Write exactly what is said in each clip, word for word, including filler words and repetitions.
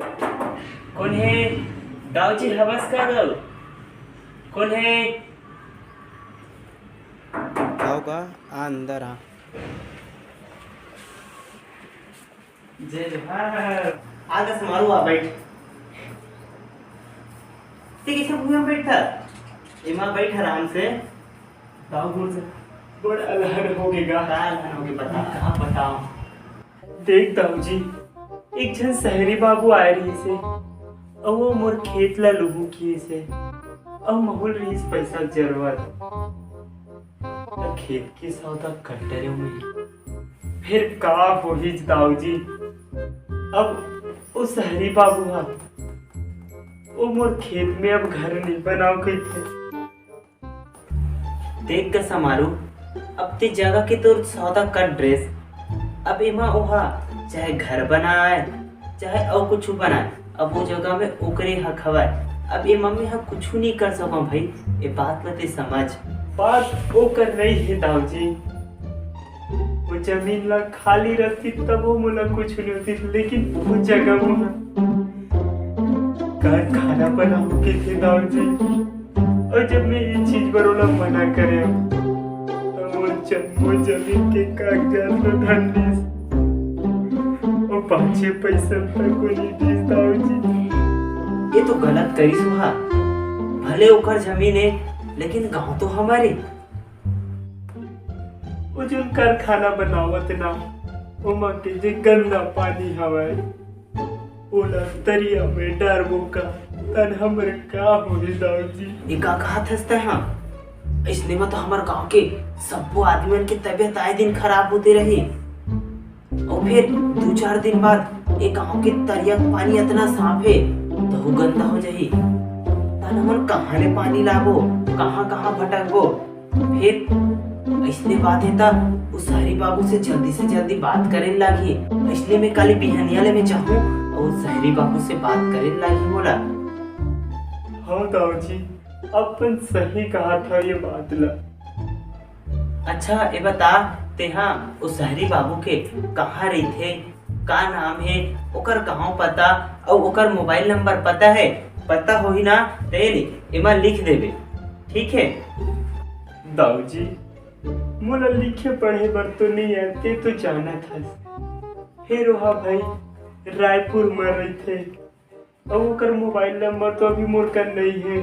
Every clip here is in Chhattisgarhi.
कोन हे? दाऊ जी, हवस का दाऊ? कोन हे? आओ गा, आ अंदर आ। जय जोहार। आ गा समारू, आ बैठ। ते कइसे भुइयां बैठा? एमा बैठ आराम से। दाऊ मोर से बड़ अलहन होगे गा। का अलहन होगे, बता। का बताओं? देख दाऊ जी, एक झन सहरी बाबू आए रहिस हे, अउ वो मोर खेत ला लुहूं किहिस हे, अउ महूं ल रहिस पैसा के जरूरत। त खेत के सौदा कर डरेंव मैं। फेर का होही दाऊ जी, अब वो सहरी बाबू ह, वो मोर खेत में अब घर नइ बनाव कहिथे। देख गा समारू, अब ते जगह के तोर सौदा कर डरेस, अब एमा ओहा चाहे घर बनाए, चाहे अउ कुछु बनाए, अब वो जगह में ओकरे हक हवय। अब एमा मेंहा कुछु नइ कर सकंव भई, ए बात ला ते समझ। बात ओकर नइ हे दाऊ जी, वो जमीन ला खाली रखतिस तभो मोला कुछु नइ होतिस, लेकिन वो जगह म कारखाना बनाहूं कहिथे दाऊ जी। अउ जब मैं ये चीज बर ओला मना करेंव, त वो जम्मो जमीन के कागजात ला धर लिस। अउ पाछे पैसा तको नइ दिस दाऊ जी। ये तो गलत करिस ओहा, भले ओकर जमीन हे, लेकिन गांव तो हमर हे। वो जोन कारखाना बनावत हे ना, ओमा के जे गंदा पानी हवय, ओला तरिया में डारबो का, तहान हमर का होही दाऊ जी? ये का कहत हस तैं हा? अइसने में तो हमर गांव के सब्बो आदमी मन के तबीयत आए दिन खराब होते रही। अउ फेर दू चार दिन बाद ए गांव के तरिया के पानी अतना साफ हे, तहू गंदा हो जाही। तहान हमन कहाँ ले पानी लाबो, कहाँ-कहाँ भटकबो? फेर अइसने बात हे त, ओ सहरी बाबू से जल्दी से जल्दी बात करे ल लागही। अइसने में काली बिहनिया ले में जाहूं अउ सहरी बाबू से बात करे ल लागही मोला। हाँ दाऊ जी, अपन सही कहत हव ये बात ला। अच्छा, ए बता, तेहा ओ सहरी बाबू के कहाँ रहिथे, का नाम हे, ओकर गाँव पता अउ ओकर मोबाइल नंबर पता हे? पता होही ना, त ए ले, एमा लिख देबे, ठीक हे? दाऊ जी, मोला लिखे पढ़े बर तो नइ आय, ते तो जानत हस। फेर ओहा भाई रायपुर म रहिथे, अउ ओकर मोबाइल नंबर तो अभी मोर कर नइ हे,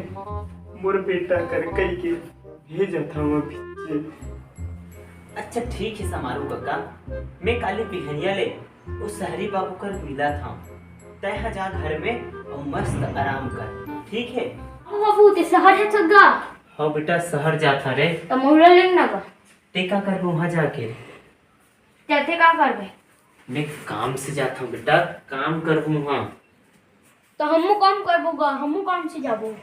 मोर बेटा कर कहिके भेजत हंव अभी। अच्छा ठीक हे समारू कका, मैं काली बिहनिया ले ओ सहरी बाबू कर मिलत हंव। तैं ह जा घर में अउ मस्त आराम कर, ठीक हे? ओ बाबू, ते सहर जात हस गा? हाँ बेटा, सहर जात हंव रे। त मोला लेग ना गा? ते का करबे उहाँ जाके? ते, ते का करबे? मैं काम से जात हंव बेटा, काम करबो उहाँ। त हमू काम करबो गा, हमू काम से जाबो।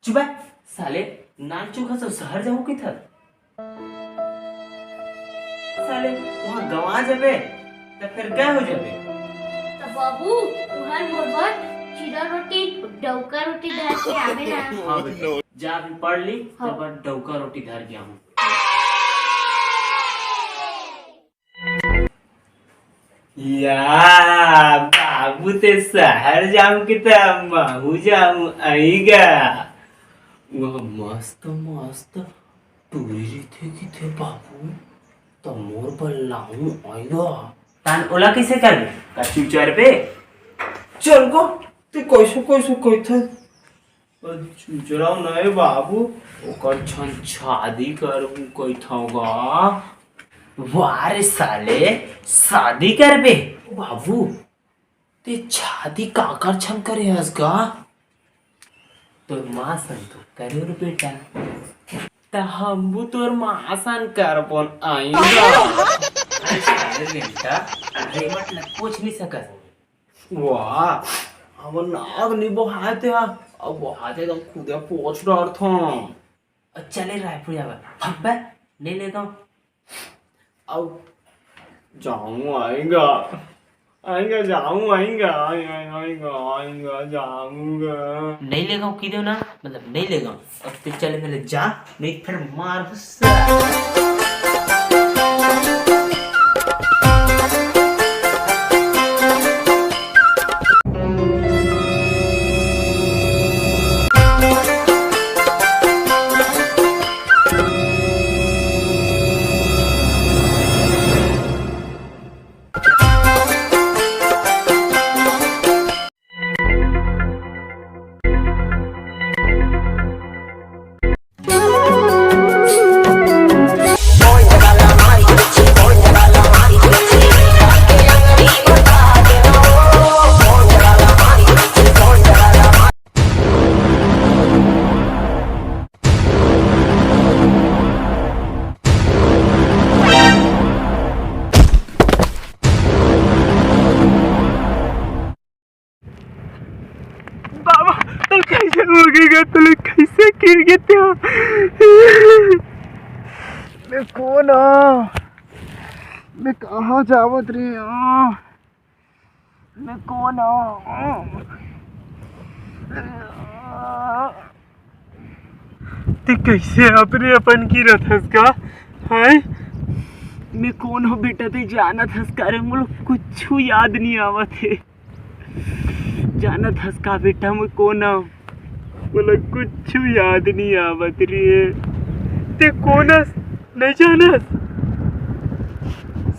चुप बे, साले, नानचुक हस अउ सहर जाहूं कहिथस। साले, उहाँ गंवा जाबे, त फेर काय हो जाबे? त बाबू, तुंहर मोर बर चूरा रोटी, डौका रोटी धर के आबे ना। हाँ बेटा, जा अभी पढ़ ले, हाँ। तब डौका रोटी धर के आहूं। या, बाबू ते सहर जाहूं कहिथस, महूं जाहूं, अई गा। वाह, मस्त, मस्त। टूरी रहिथे कहिथे बाबू, त मोर बर लाहूं, अई गा। तहान ओला कइसे करबे? का चुचरबे? चल गा, ते कइसे, कइसे कहिथस? चुचराव नइ बाबू, ओकर झन छादी करहूं कहिथंव गा। वाह रे साले, शादी करबे? बाबू, ते छादी काकर झन करे हस गा? तोर माँ सन तो करे रे बेटा। त हमू तोर माँ सन करबोन, अई गा। अरे साले बेटा, अरे मतलब कुछ नइ सकस। वाह, हमर नाक नइ बोहाय ते हा, अब बोहाय ते त खुदे पोंछ डारथंव। अब चले रायपुर जाबे, भग बे, नइ लेगंव। अब जाहूं, अई गा, अई गा, जाहूं, अई गा, अई, अई, अई गा, अई गा, जाहूं गा। नइ लेगंव कहि देव ना, मतलब नइ लेगंव। अब ते चले पहले जा, नइ फेर मार गुस्सा। गिर गे, तोले कैसे गिर गे त्या? मैं कोन हंव? मैं कहाँ जावत रहे हंव? मैं कोन हंव? ते कैसे अपने अपन गिरत हस का? हाय, मैं कोन हंव बेटा, ते जानत हस का रे? मोला कुछु याद नहीं आवत हे। जानत हस का बेटा, मैं कोन हंव? मोला कुछु याद नहीं आवत रे। ते कोन हस? नहीं जानस?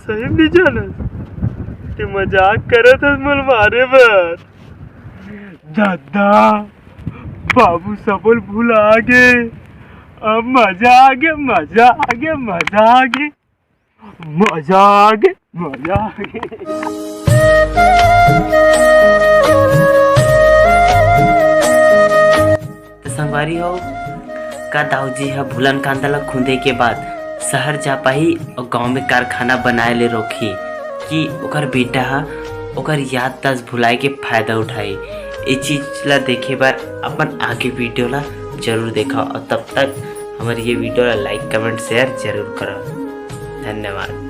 सही में नहीं जानस? ते मजाक करत हस मोला मारे बर। दादा, बाबू सबल भुला गे। अब मजा आ गे, मजा आ गे, मजा आ गे। मजा आ गे, मजा आ गे। तो संगवारी हो, का दाऊ जी ह भूलन कांदा ला खुंदे के बाद शहर जा पाही और गांव में कारखाना बनाए ले रोकही कि ओकर बेटा ह ओकर याददाश्त भुलाए के फायदा उठाई। ये चीज ला देखे बर अपन आगे वीडियो ला जरूर देखा और तब तक हमारे ये वीडियो ला like, comment, share जरूर करो। धन्यवाद।